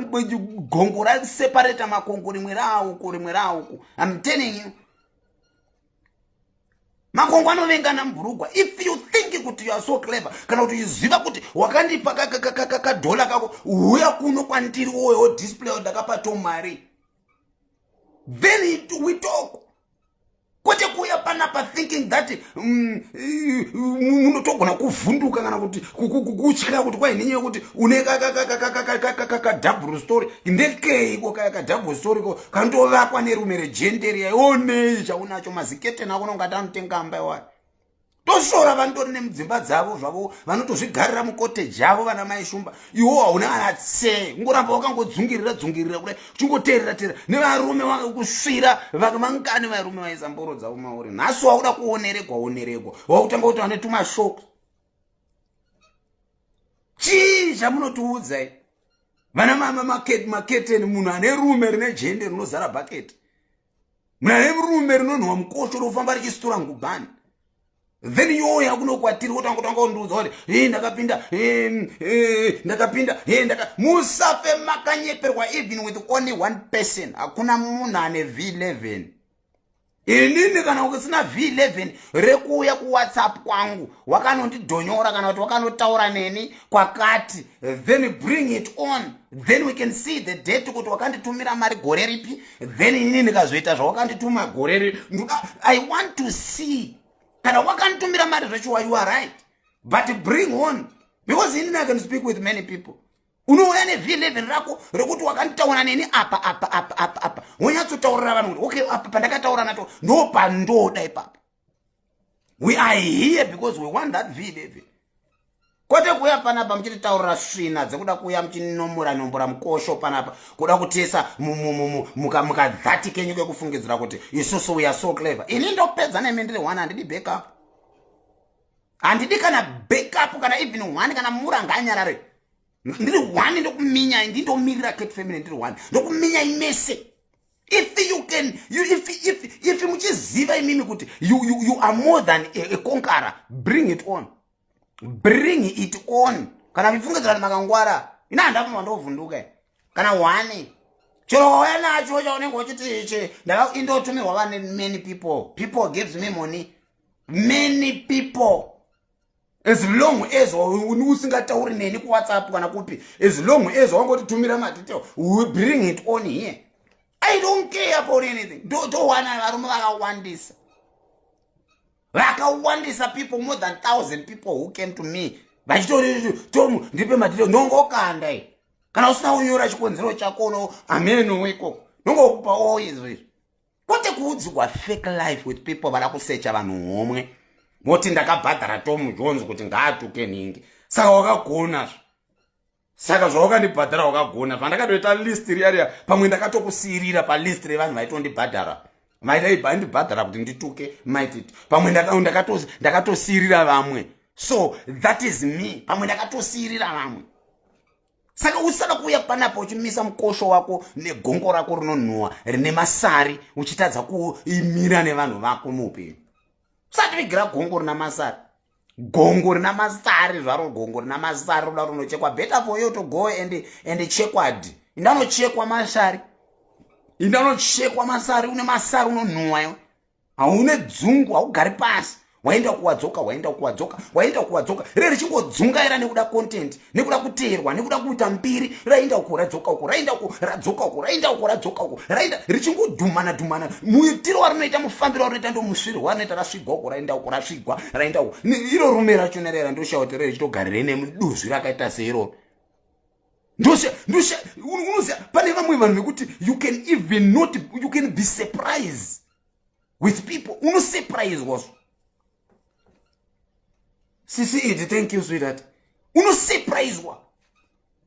Speaker 2: gongo rasepareta makongo rimwe raauku rimwe raauku am telling you makongo anovengana mubhurugwa if you think kuti you are so clever kana kuti uchiziva kuti wakandipa kadhola kako huya kuno kwandiri woyo display ndakapa to mari then we talk kwete kuuya panapa thinking that munotogona kuvhunduka kana kuti kutya kuti kwai nenyaya yekuti une kadouble story ndekeiko kaya kadouble story ko kanotovakwa nerume rejenderi yaionei chaunacho maziketeni ako nongati anotenga amba iwayo tosora vanotori nemudzimba dzavo zvavo vanotozvigarira mukoteji yavo vana mai shumba iwo hauna kana tsee kungoramba wakangodzungirira dzungirira kudai uchingoteerera teerera nevarume kusvira vangani varume vaisa mboro dzavo mauri nhasi wakuda kuoneregwa oneregwa wakutanga kuti vane tumashoko chii chamunotiudzai vana mama maketeni munhu ane rume rine jende rinozara bhaketi munhu ane rume rinonhuwa mukosho rofamba richisitura ngubhani then youya kuno kwatiri wotanga kutanga kundiudza kuti e ndakapinda e, ndakapinda e ndaka musafe makanyeperwa even with only one person hakuna munhu ane v11 inini kana usina v11 rekuuya kuwhatsapp kwangu wakanondidhonyora kana kuti wakanotaura neni kwakati then bring it on then we can see the date kuti wakanditumira mari gore ripi then inini ndikazoita zvawakandituma gore ripi i want to see kana wakanditumira mari zvechuwa you are right but bring on because inini i can speak with many people unouya nev11 rako rekuti wakanditaura neni apa apa apa apa apa wonyatsotaurira vanhu kuti okay apa pandakataura nato ndo pandoda ipapa we are here because we want that v11 kwete kuuya panapa muchititaurira svina dzekuda kuuya muchinomura nombora mukosho panapa kuda kutesa mukadhati kenyu kekufungidzira kuti isusu we are so clever ini ndopedza nemi ndiri one handidi backup handidi kana backup kana even one kana mura ngaanyarare ndiri one ndokuminya ndindomirira cat family ndiri one ndokuminya imese if you can you, if, if, if muchiziva imimi kuti you, you, you are more than a conqueror bring it on bring it on kana mifungidzira kuti makangwara ina handabva ndovhunduka kana one chero wauya nacho chaunenge uchiti ichi indotumirwa vane many people people gives me money many people as long as usingatauri neni kuwhatsapp kana kupi as long as wangotitumira madetail we bring it on here i don't care about anything ndotowana varume vakawandisa vakawandisa people more than 1000 people who came to me vachitori tomu ndipe madetail ndongokanda i kana usina kunyora chikonzero chako uno ameno ikoko ndongokupa o izvo izvo kwete kuudzirwa fake life with people vada kusecha vanhu homwe moti ndakabhadhara Tom Jones kuti ngaatuke nhingi saka wakagona saka zvawakandibhadhara wakagona pandakatoita list riya riya pamwe ndakatokusiyirira palist revanhu vaitondibhadhara vaindibhadhara kuti ndituke maititi pamwe ndakatosiyirira vamwe so that is me pamwe ndakatosiyirira vamwe. Saka usada kuuya panapa uchimisa mukosho wako negongo rako rinonhuwa rine masari uchitadza kuimira nevanhu vako muupenyu. Usativigira gongo rina masari. Gongo rina masari zvaro, gongo rina masari roda rinochekwa. Better for you to go and chekwad. Indanochekwa masari. Indanochekwa masari, une masari unonhuwa iwe. Haune dzungu, haugari pasi. Waenda kuwadzoka, waenda kuwadzoka, waenda kuwadzoka. Rere richingodzungaira nekuda content, nekuda kuteerwa, nekuda kuita mbiri. Raenda uko radzoka uko, raenda uko radzoka uko, raenda uko radzoka uko. Raenda richingodhumana dhumana. Muitiro warinoita, mufambiro warinoita ndo musviro warinoita, rasvigwa uko, raenda uko, rasvigwa, raenda uko. Iro rume racho nerera ndoshaya kuti rere richitogarire nemuduzvi rakaita seiro. Ndosha, ndosha, unoziva pane vamwe vanhu vekuti you can even not, you can be surprised with people. Unosurpriswa so. Sisi Idi, thank you sweetheart. Unosurpriswa.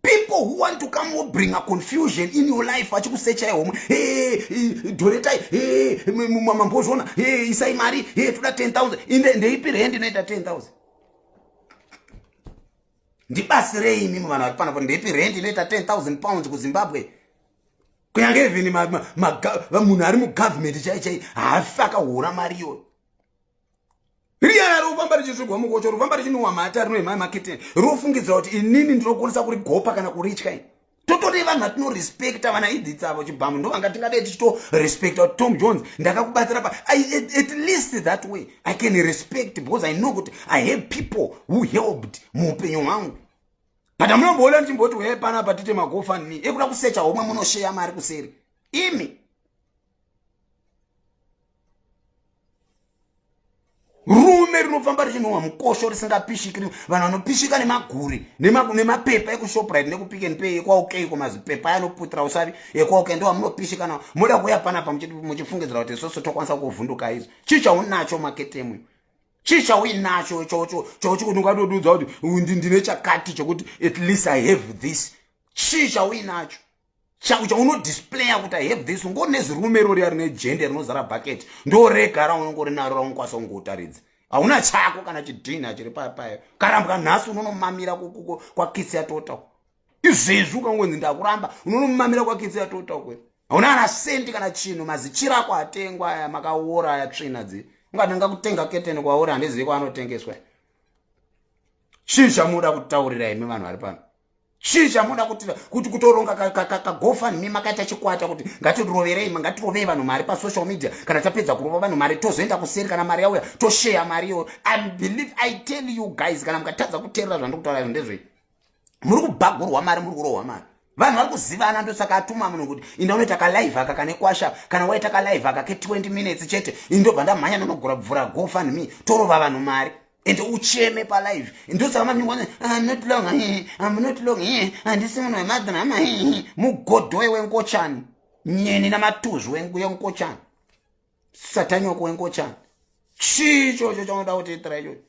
Speaker 2: People who want to come will bring a confusion in your life vachikusecha homwe. Hey, donetai, hey, mambozviona, hey, isai mari, hey, toda 10,000. Inde ndeipi rent inoita 10,000? Ndibatsirei imimi vanhu vari panapo, ndeipi rent inoita 10,000 pounds kuZimbabwe? Kunyange even munhu ari mugovernment chai chai haafi akahora mari iyoyo. Riya rofamba richisvigwa mukocho, rofamba richinwa mata rinohema maketeni, rofungidzira kuti inini ndinokwanisa kurigopa kana kuritya ini. Totode vanhu vatinorespekta, vana Edith avo Chibhamu ndo vanga tingadai tichitorespekta kuti Tom Jones ndakakubatsira pa at least that way I can respect because I know kuti I have people who helped muupenyu hwangu. But amunomboona ndichimboti wee panapa tiite magofundme ekuda kusecha homwe, munosheya mari kuseri imi. Rume rinofamba richinhuhwa mukosho risingapishiki, vanhu vanopishika nemaguri nemapepa ekuShoprite nekuPick n Pay ekwaOK, kumazipepa aya anoputira usavi ekwaOK ndo amunopishika nawo. Moda kuuya panapa muchifungidzira kuti isusu tokwanisa kuvhunduka izvo. Chii chaunacho maketemwe? Chii chauinacho chokuti ungatodudza kuti ndine chakati chekuti at least I have this? Chii chauinacho chaunodisplaya kuti I have this? Ungori nezirume rori rine jende rinozara bucket, ndo rega raunongori naro raunokwanisa kungotaridza. Hauna chako kana chidhinha chiri papayo. Karambwa nhasi unonomamira kwakitsi yatota izvezvi, ukangonzi ndakuramba unonomamira kwakitsi yatota kwe. Hauna kana sendi kana chinhu, mazichira ako atengwa aya makaora aya, tsvina dzi ungati ngakutenga keteni kwauri, handizivi kwaanotengeswa. Chii chamunoda kutaurira imi vanhu vari pano? Chii chamunoda kuti kutoronga kagofundme makaita chikwata kuti ngatiroverei, ngatirovei vanhu mari pasocial media, kana tapedza kurova vanhu mari tozoenda kuseri, kana mari yauya tosheya mari iyoyo. I believe, I tell you guys, kana mukatadza kuteerera zvandiri kutaura izvo ndezvei, muri kubhagurwa mari, muri kurohwa mari. Vanhu vari kuzivana, ndosaka atuma munhu kuti inda unoita kalive aka kane kwasha. Kana waita kalive aka ke20 minutes chete, indobva ndamhanya ndonogura bvura GoFundMe, torova vanhu mari ende ucheme palive. Ndosaka mamingwa I'm not long, I'm not long, handisi munhu wemadrama. Mugodhoi wengochani, nyeni namatuzvi wengochani, satanyoko wengochani. Chii chocho chaunoda kutiitira ichocho?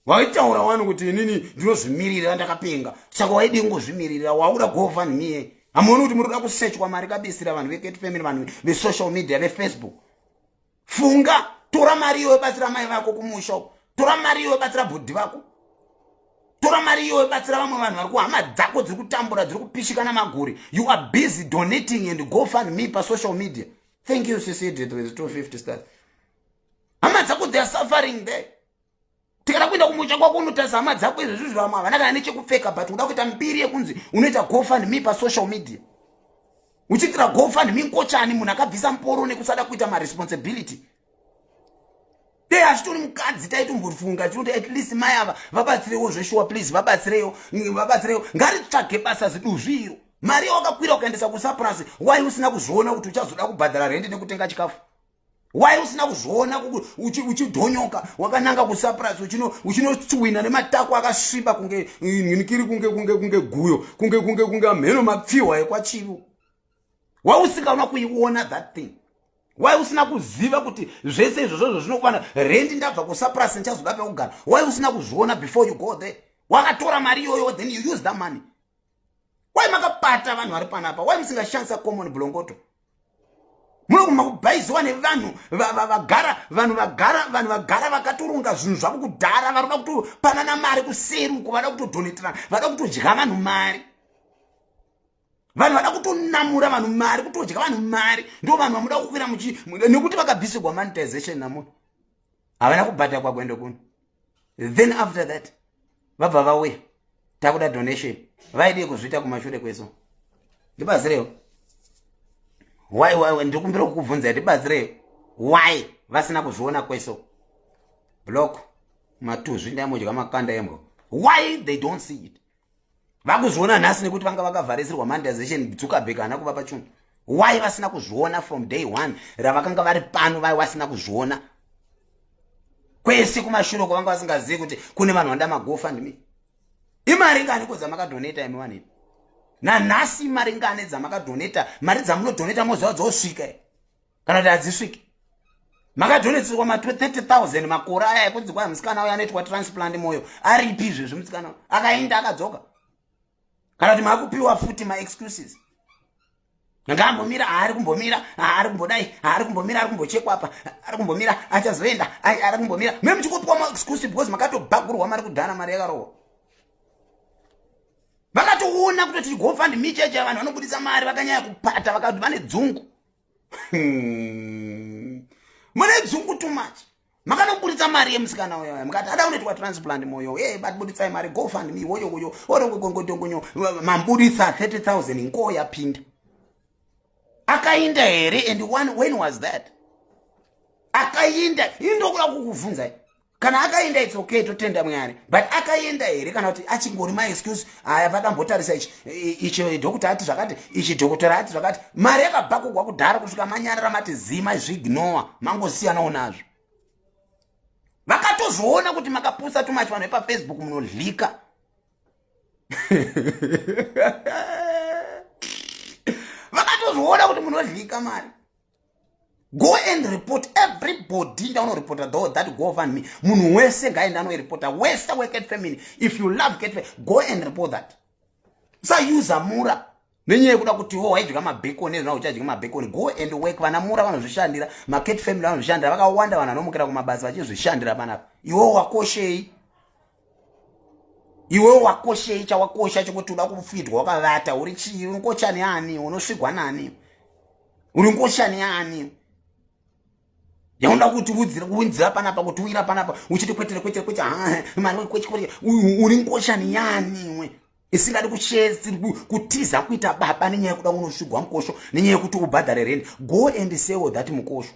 Speaker 2: Waitaura wani kuti inini ndinozvimirira, ndakapenga. Saka waidi kungozvimiririra, wauda GoFundMe? Hamuoni kuti muri kuda kusechwa mari kabisira vanhu veCat Family, vanhu vesocial media, veFacebook? Funga, tora mari iyoyo batsira mai vako kumusha uko, tora mari iyoyo batsira bhudhi vako, tora mari iyoyo batsira vamwe vanhu vari kuhama dzako dziri kutambura, dziri kupishika namaguri. You are busy donating and GoFundMe pasocial media. Thank you Sisi Edith with 250 stars. Hama dzako, they are suffering there. Tikada kuenda kumusha kwako unotarisa hama dzako izvezvi, vamwe havana kana nechekupfeka, but uda kuita mbiri yekunzi unoita GoFundMe pasocial media, uchiitira GoFundMe ngochani, munhu akabvisa muporo nekusada kuita maresponsibility. Dei achitori mukadzi taitombofunga tinoti at least mai ava vabatsirewo zveshuwa, please vabatsirewo, vabatsirewo, ngaritsvage basa ziduzvi iro. Mari yawakakwira ukaendesa kuSurprise, wai usina kuzviona kuti uchazoda kubhadhara rendi nekutenga chikafu? Wai usina kuzviona uchidhonyoka wakananga kuSurprise, uchinotswina nematako akasviba kunge nikiri, kunge guyo, kunge amheno mapfihwa ekwachivo? Wai usingaona kuiona that thing? Wai usina kuziva kuti zvese izvozvozvo zvinokwana rendi, ndabva kuSurprise ndichazoda pekugara? Wai usina kuzviona before you go there? Wakatora mari iyoyo, then you use that money. Wai makapata vanhu vari panapa? Wai musingashandisa common blongoto? Munoguma kubhaiziwa nevanhu vagara, vanhu vagara, vanhu vagara vakatoronga zvinhu zvavo kudhara, varoda kutopanana mari kuseri uko, vada kutodhoneterana, vada kutodya vanhu mari. Vanhu vada kutonamura vanhu mari, kutodya vanhu mari, ndo vanhu vamuda kukwira muchi nekuti vakabvisirwa monetization namunhu havana kubhadhakwa kuenda kuno. Then after that vabva vauya takuda donation. Vaidii kuzviita kumashure kweso? Ndibatsirewo. Why, why, ndikumbira kukubvunza, ndibatsirewo. Why vasina kuzviona kweso? Block matuzvi ndamodya makanda embwa. Why they don't see it? Vakuzviona nhasi nekuti vanga vakavharisirwa monetization, Zuckerberg haana kuvapa chunhu. Why vasina kuzviona from day one ravakanga vari pano? Vai vasina kuzviona kwese kumashure kwavanga vasingazivi kuti kune vanhu vanoda maGoFundMe? Imari ngani ko dzamakadonata imi vanhu nanhasi? Imari ngani dzamakadonata? Mari dzamunodonata moziva dzosvika kana kuti hadzisviki? Makadonetserwa ma 30 000 makore aya ekunzi kwai musikana uyo anoitwa transplant moyo aripi izvezvi? Musikana akaenda akadzoka, kana kuti makupiwa futi maexcuses? Ngaambomira, haari kumbomira, haari kumbodai, haari kumbomira, ari kumbochekwa apa, ari kumbomira, achazoenda, ari kumbomira. Me muchikupiwa maexcuse because makatobhagurwa mari kudhara, mari yakarohwa. Vakatoona kutoti GoFundMe cheche vanhu vanobudisa mari vakanyanya kupata, vakati vane dzungu. Mune dzungu too much. Makanoburitsa mari yemusikana uyo, mukati ada kunoitwa transplant moyo e batibuditsai mari, GoFundMe woyo woyo orogogongodongonyo. Mamburitsa 30 000, nko yapinda, akainda here? And one, when was that akainda? Indokuda kukubvunzai, kana akaenda it's okay, totenda Mwari, but akaenda here kana kuti achingori maexcuse aya? Vadambotarisa ichi ichi, dhokota ati zvakati, ichi dhokotera ati zvakati. Mari yakabhakugwa kudhara kusvika manyarara, mati zima zviignowa, mangosiyanawo nazvo. Vakatozoona kuti makapusa too much. Vanhu vepaFacebook munodlika. Vakatozoona kuti munodlika mari. Go and report everybody. Ndaunoripota though that GoFundMe. Munhu wese ngaenda anoiripota, wese weCat Family. If you love Cat Family, go and report that. Usausa mura nenyaya yekuda kuti wo waidya mabacon, ezvina uchadya mabacon. Go and work. Vana mura vanozvishandira, maCat Family vanozvishandira, vakawanda vanhu vanomukira kumabasa vachizvishandira panapa. Iwewo wakoshei? Iwewo wakoshei? Chawakosha chekuti uda kufidwa wakavata, uri chii? Ungochani ani? Unosvigwa nani? Uri ngoshani yaani yaunda kuti udzira panapa, kuti uira panapa uchiti kwetere kwetere kwetere mari kweche kweche? Uri ngoshani yaani we isingadi kutiza kuita baba nenyaya yekuda kunosvigwa mukosho, nenyaya yekuti ubhadhare rent? Go and sell that mukosho,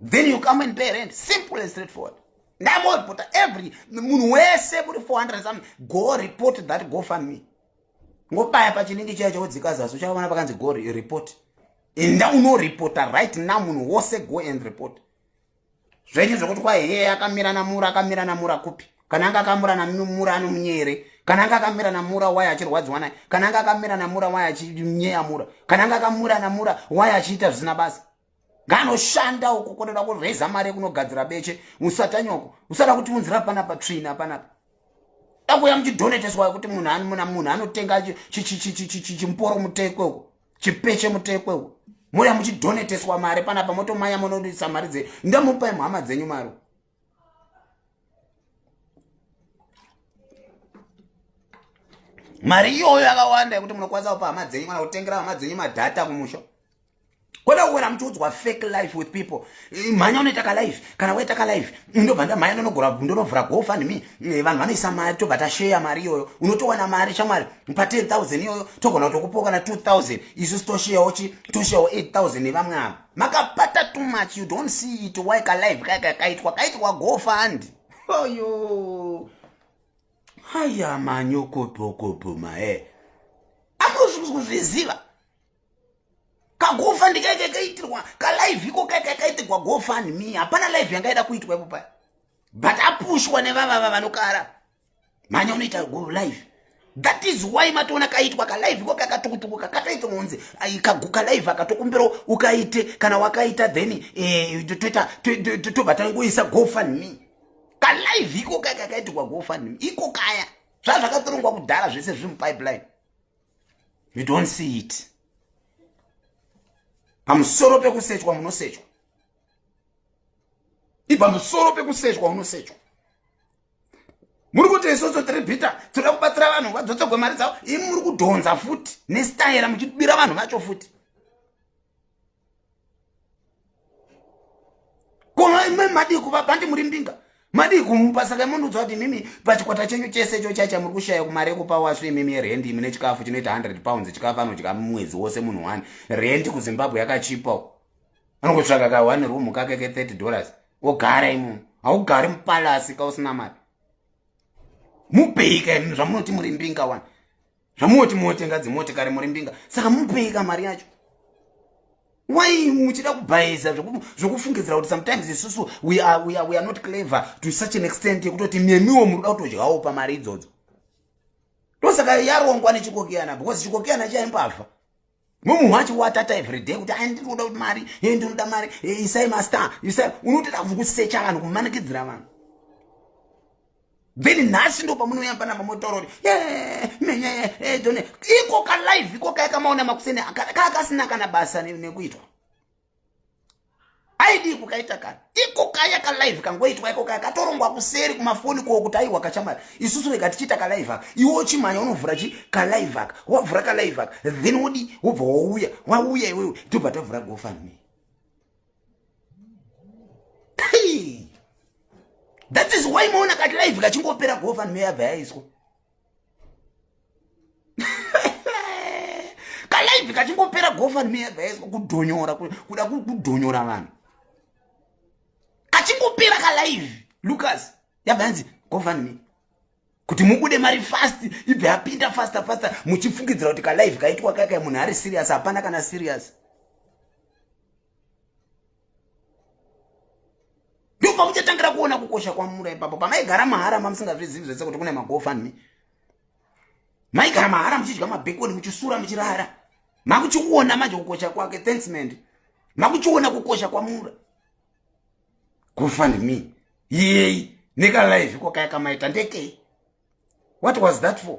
Speaker 2: then you come and pay rent. Simple and straightforward. Ndamoripota every munhu wese kuri 400 something. Go report that GoFundMe. Ngobaya pachilingi chaicho chawodzika zasi, uchaona pakanzi "Go report". Enda unoripota right now. Munhu wose, go and report. Zvenyu zvokuti kwai heye akamira namura, akamira namura kupi? Kana anga akamura namura, anomunyere. Kana anga akamira namura, wai achirwadziwa naye? Kana anga akamira namura, wai achinyeya mura? Kana anga akamura namura, wai achiita zvisina basa? Nganoshanda uko konoda kureza mari yekunogadzira beche. Usatanyoko, usada kutiunzira panapa tsvina panapa. Dakuya muchidoneteswa kuti munhu munhu anotenga chimporo mutekwe uko, chipeche mutekwe uko. Moya muchidoneteswa mari panapa, motomanya monodisa mari dzenyu. Ndamupai muhama dzenyu mari. Mari iyoyo yakawanda yekuti munokwanisa kupa hama dzenyu kana kutengera hama dzenyu madhata kumusha. Kweda kuwera muchiudzwa fake life with people. Mhanya unoita kalife, kana waita kalife ndobva ndamhanya ndonogora ndonovhura GoFundMe, vanhu vanoisa mari, tobva tasheya mari iyoyo. Unotowana mari, shamwari, pa 10 000 iyoyo togona kutokupawo kana 2000, isusu tosheyawo chi tosheyawo 8000 nevamwe ava. Makapata too much. You don't see it. Why kalife kaya kaitwa kaitwa GoFund oyo? Haya, manyokopokopo mae amuzvikuzviziva. KaGoFund kaike kaitirwa kalive iko kaike kaitirwa GoFundMe. Hapana live yanga ida kuitwa ipo paya, but apushwa nevavava vanokara mhanya unoita go live. That is why matoona kaitwa kalive iko kakatukutuku kakatoitwa kunzi kalive akatokumbira ukaite. Kana wakaita, then toita tobva tangoisa GoFundMe. Kalive iko kaika kaitirwa GoFundMe iko kaya, zvazvakatorongwa kudhara, zvese zviri mupipeline. You don't see it. Pamusoro pekusechwa munosechwa, ipamusoro pekusechwa unosechwa. Muri kuti isusu tiri bhita, tinoda kubatsira vanhu vadzotsegwe mari dzavo. Imi muri kudhonza futi nestayera muchibira vanhu vacho futi. Ko madii kuvapa ndi muri mbinga? Madii kumupa? Saka mundiudza kuti imimi pachikwata chenyu chese icho chacha muri kushaya kumari yekupa wasu imimi yerendi imi nechikafu chinoita 100 pounds chikafu anodya mwedzi wose munhu one. Rendi kuZimbabwe yakachipa. Anongotsvaka ka one room kake ke 30 dollars wogara imomo. Haugari mupalasi ka usina mari. Mupei ka imi zvamunoti muri mbinga wani. Zvamunoti motenga dzimotikari muri mbinga. Saka mupei ka mari yacho. Why muchida kubhaisa zvekufungidzira kuti sometimes isusu we are not clever to such an extent yekutoti nemiwo muri kuda kutodyawo pamari idzodzo. Ndosaka yarongwa nechikokiyana because chikokiyana chaimbavha. Munhu wacho watata everyday kuti ai ndinoda kuti mari, hey ndinoda mari, hey, isai mastar, isai unotoda kusecha vanhu kumanikidzira vanhu. Then nhasi ndo pamunouya panapa motaura kuti menye done iko ka live iko kaya kamaona makuseni kakasina kana basa nekuitwa. Aidii kukaita kana iko kaya ka live kangoitwa iko kaya katorongwa kuseri kumafoni ko kuti aiwa kachamari isusu rega tichiita ka live aka iwe uchimhanya unovhura chi ka live aka wavhura ka live aka then wodi wobva wauya wauya iwewe tobva tavhura GoFundMe. Hey! That is why maona kati live kachingopera GoFundMe yabva yaiswa. Kalive kachingopera GoFundMe yabva yaiswa kudhonyora kuda kudhonyora vanhu. Kachingopera kalive Lucas yabva yanzi GoFundMe. Kuti mubude mari fast ibve yapinda faster faster muchifungidzira kuti kalive kaitwa kaya munhu ari serious hapana kana serious. Ndipo pamuchatangira kuona kukosha kwamura ipapo pamaigara mahara mamusingazvizivi zvese kuti kune maGoFundMe. Maigara mahara muchidya mabhekoni muchisura muchirara. Makuchiona manje kukosha kwake. Thanks man. Makuchiona kukosha kwamura. GoFundMe. Yei neka live ko kaya kamaita ndekei. What was that for?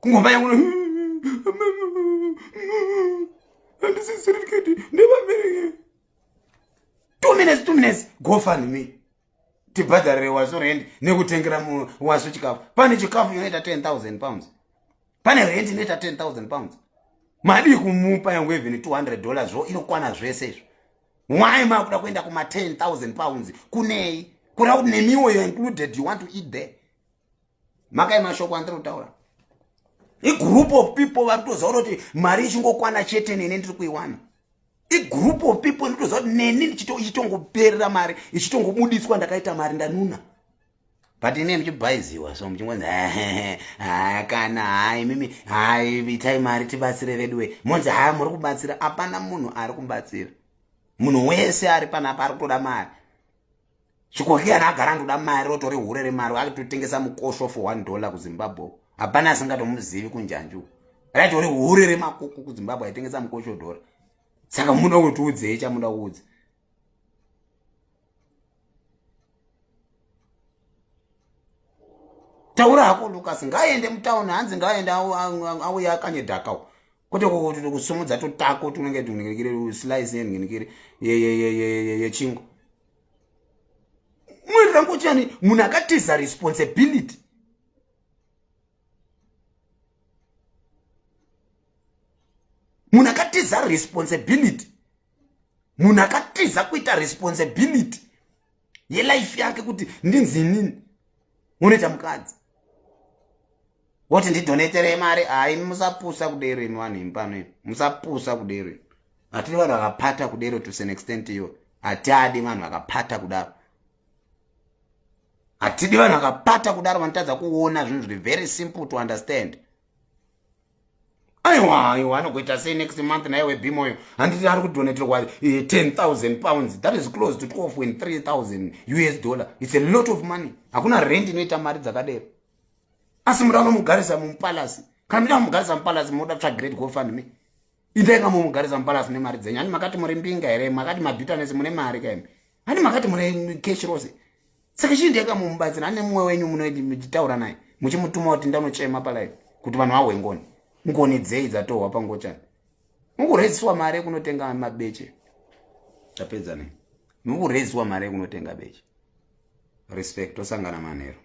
Speaker 2: Kungomba yangu handisi certificate ndevabereki. 2 minutes, 2 minutes GoFundMe. Tibhadharire wasu rent nekutengera wasu chikafu. Pane chikafu inoita 10,000 pounds. Pane rent inoita 10,000 pounds. Madii kumupa yangu even 200 dollars zvo inokwana zvese izvo. Why makuda kuenda kuma 10,000 pounds? Kunei? Kureva kuti nemiwo you included, you want to eat there. Makai mashoko andiri kutaura. Igroup of people vari kutoziva kuti mari ichingokwana chete neni ndiri kuiwana. Igroup of people ndinotoziva kuti neni ichitongoperera mari, ichitongobudiswa ndakaita mari ndanuna. But ine muchibhaiziwa so muchingonzi ha kana hai mimi hai itai mari tibatsire veduwe. Monzi ha muri kubatsira, hapana munhu ari kubatsira. Munhu wese ari panapa ari kutoda mari. Chikokiyana agara anotoda mari rotori hure remari akutotengesa mukosho for $1 kuZimbabwe. Hapana asingatomuzivi kunjanju. Raitori hure remakuku kuZimbabwe aitengesa mukosho dhora. Saka munoda kutiudzei chamunoda kuudza? Taura hako Lucas, ngaaende mutauni, hanzi ngaaende auye akanye dhaka. Kwete kusumudza tutako tunenge tunengekire slice yenengekire yechingwa. Munoita ngochani munhu akatiza responsibility. Munhu akatiza responsibility. Munhu akatiza kuita responsibility yelife yake kuti ndinzi inini unoita mukadzi. Woti ndidoneterei mari, hai musapusa kudero imi vanhu imi pano imi. Musapusa kudero imi. Hatidi vanhu vakapata kudero to an extent iyo. Hatadi vanhu vakapata kudaro. Hatidi vanhu vakapata kudaro vanotadza kuona zvinhu zviri very simple to understand. Aiwa, aiwa, anogoita sei next month naye weBimoyo? Handiti ari kudoneterwa 10,000 pounds. That is close to 12.3 thousand US dollar. It's a lot of money. Hakuna rent inoita mari dzakadero. Asi muda unomugarisa mupalasi. Kana muda kumugarisa mupalasi munoda kutsvaga great GoFundMe. Indai kamugarisa mupalasi nemari dzenyu. Hani makati muri mbinga here? Makati mabitterness mune mari kaimi. Hani makati mune cash rose. Saka chii ndeka mumubatsira ane mumwe wenyu munotaura naye muchimutuma kuti ndanochema palive kuti vanhu vahwe ngoni. Ngoni dzei dzatohwa pangochani. Mukureziswa mari yekunotenga mabeche. Tapedza nei? Mukureziswa mari yekunotenga beche. Respect, tosangana manheru.